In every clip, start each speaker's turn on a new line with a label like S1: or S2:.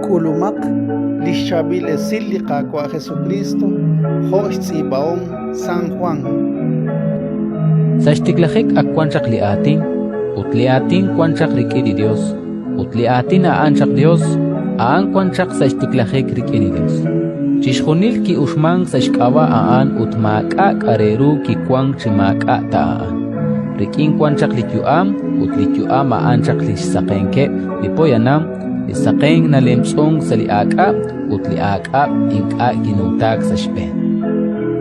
S1: K'ulumaq li xChaab'il Esil li Qaawa' Jesukriist jo' xtz'iib'ahom San Jwan.
S2: Sa' xtiklajik ak wan chaq li Aatin, ut li Aatin wan chaq rik'in li Yos, ut li Aatin a'an chaq Yos. A'an wan chaq sa' xtiklajik rik'in li Yos. Chixjunil ki'uxmank sa' xk'ab'a' a'an ut maak'a' k'a' re ru kiwank chi maak'a' ta a'an. Rik'in wan chaq li yu'am, ut li yu'am a'an chaq li xsaqenkeb' li poyanam. Li saqenk nalemtz'unk sa' li aak'ab', ut li aak'ab' ink'a' kinumtaak sa' xb'een.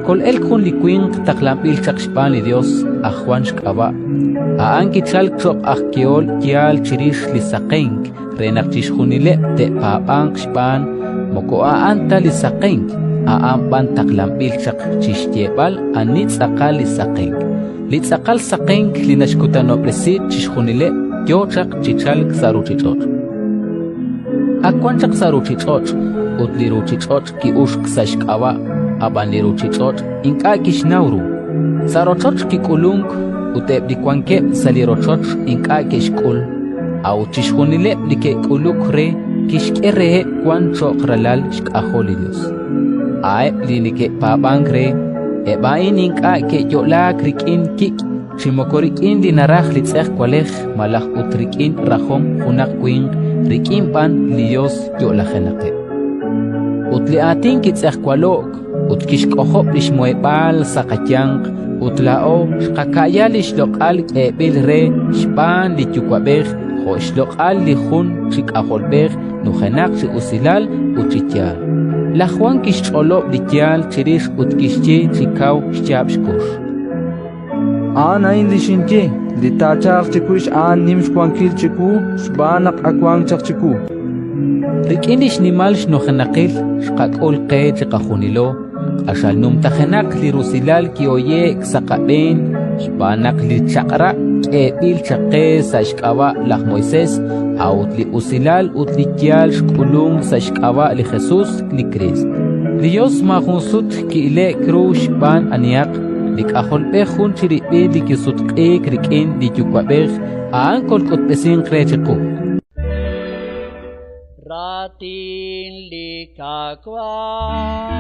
S2: Kol'elk jun li winq taqlanb'il chaq xb'aan li Yos, aj Jwan xk'ab'a'. A'an kichalk cho'q aj yehol yaal chirix li saqenk re naq chixjunileb' te'paab'anq xb'aan. Moko a'an ta li saqenk, a'an b'an taqlanb'il chaq chi xyeeb'al ani tz'aqal li saqenk. Li tz'aqal saqenk li naxkutanob'resi chixjunileb' yo chaq chi chalk sa' ruuchich'och'. Ak wan chaq sa' ruuchich'och', ut li ruuchich'och' ki'uxk sa' xk'ab'a', ab'an li ruuchich'och' ink'a' kixnaw ru. Sa' rochoch kik'ulunk, ut eb' li wankeb' sa' li rochoch ink'a' ke'xk'ul. A'ut chixjunileb' li ke'k'uluk re kixk'e reheb' wank cho'q ralal xk'ajol li Yos. A'eb' li neke'paab'ank re, eb' a'in ink'a' ke'yo'laak rik'in kik' chi moko rik'in li naraj li tz'ejwalej malaj ut rik'in rajom junaq winq, rik'in b'an li Yos yo'lajenaqeb'. Ut li Aatin kitz'ejwalo'k ut kixk'ojob' li xmuheb'aal sa' qayanq, ut laa'o xqaka'ya li xloq'al k'eeb'il re xb'aan li Yuwa'b'ej jo' xloq'al li jun chi K'ajolb'ej nujenaq chi usilal ut chi yaal. Laj Jwan kixch'olob' li yaal chirix ut kixye chi kaw xyaab' xkux:
S3: A'an a'in li xinye: Li taachalq chiwix a'an nim xwankil chiwu xb'aan naq ak wank chaq chiwu.
S2: Rik'in li xnimal xnujenaqil xqak'ul qe chiqajunilo, q'axal numtajenaq li rusilal kihoye'k sa' qab'een xb'aan naq li Chaq'rab' k'eeb'il chaq qe sa' xk'ab'a' laj Moisés, a'ut li usilal ut li yaal xk'ulunk sa' xk'ab'a' li Jesus li Kriist. Li Yos maajun sut ki'ile'k ru xb'aan anihaq, li K'ajolb'ej jun chirib'il li kisutq'iik rik'in li Yuwa'b'ej, a'an kolk'utb'esinq re chiqu.
S4: Raatin li Qaawa'.